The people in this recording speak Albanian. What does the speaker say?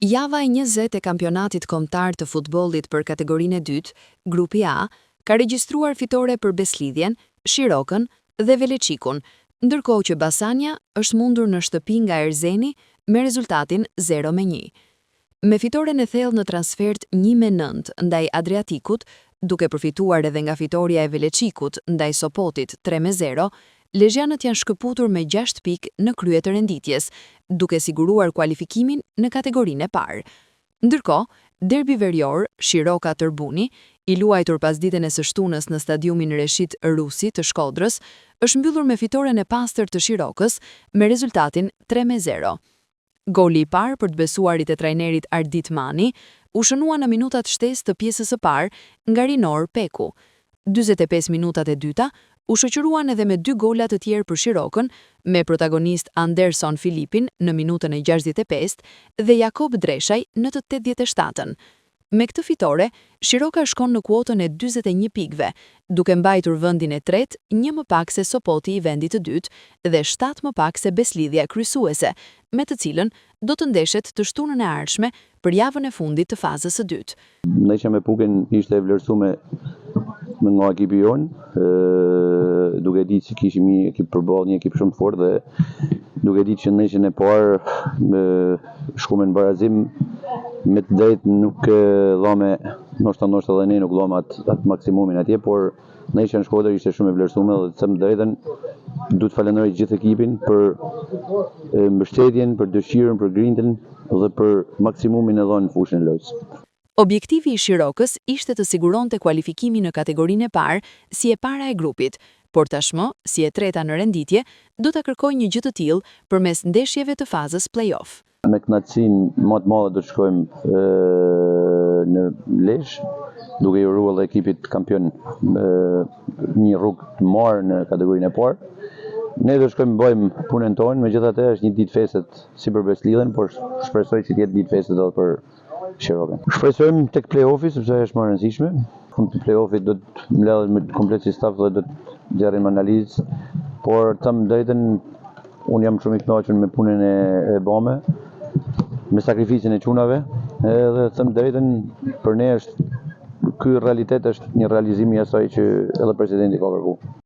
Java e 20 e kampionatit kombëtar të futbollit për kategorinë e dytë, Grupi A, ka regjistruar fitore për Beslidhjen, Shirokën dhe Veleçikun, ndërkohë që Basania është mundur në shtëpi nga Erzeni me rezultatin 0-1. Me fitoren e thellë në transfertë 1-9 ndaj Adriatikut, duke përfituar edhe nga fitorja e Veleçikut ndaj Sopotit 3-0, lezhjanët janë shkëputur me 6 pikë në krye të renditjes, duke siguruar kualifikimin në kategorinë e parë. Ndërkohë, derbi verior, Shiroka Tërbuni, i luajtur pasditen e së shtunës në stadiumin Reshit Rusi të Shkodrës, është mbyllur me fitoren e pastër të Shirokës me rezultatin 3-0. Goli i parë për të besuarit e trajnerit Ardit Mani u shënua në minutat shtesë të pjesës së parë nga Rinor Peku. 45 minutat e dyta u shoqëruan edhe me dy gola të tjerë për Shirokën, me protagonist Anderson Filipin në minutën e 65 dhe Jakob Dreshaj në të 87-ën. Me këtë fitore, Shiroka shkon në kuotën e 41 pikëve, duke mbajtur vendin e tretë, një më pak se Sopoti i vendit të dytë dhe 7 më pak se Beslidhja kryesuese, me të cilën do të ndeshet të shtunën e ardhshme për javën e fundit të fazës së dytë. Ndeshja me Pukën ishte e vlerësuar me nga ekipi jonë, duke ditë që kishim një ekip përballë, një ekip shumë të fortë dhe duke ditë që ndeshjen e parë shkuam në barazim me të drejtë nuk dhame, ndoshta ndoshta edhe ne nuk dhame atë atë maksimumin atje, por ndeshja në Shkodër ishte shumë e vlerësuar dhe të them të drejtën, du të falenderoj gjithë ekipin për mbështetjen, për dëshirën, për grintën dhe për maksimumin e dhënë në fushën e lojës. Objektivi i Shirokës ishte të siguronte kualifikimin në kategorinë e parë si e para e grupit, por tashmë, si e treta në renditje, do ta kërkojë një gjë të tillë përmes ndeshjeve të fazës play-off. Me kënaqësinë më të madhe do të shkojmë në Lezhë, duke i uruar edhe ekipit kampion një rrugë të mbarë në kategorinë e parë. Ne do shkojmë bëjmë punën tonë, megjithatë është një ditë festet si për Beslidhjen, por shpresoj që të jetë ditë festet edhe për Shirokën. Shpresojmë tek play-offi sepse është më e rëndësishme. Fund të play-offit do të mbledhemi komplet si staf dhe do të nxjerrim analizë, por të them drejtën unë jam shumë i kënaqur me punën e, e bame, me sakrificën e çunave, edhe të them drejtën për ne është ky realitet është një realizim i asaj që edhe presidenti ka kërkuar.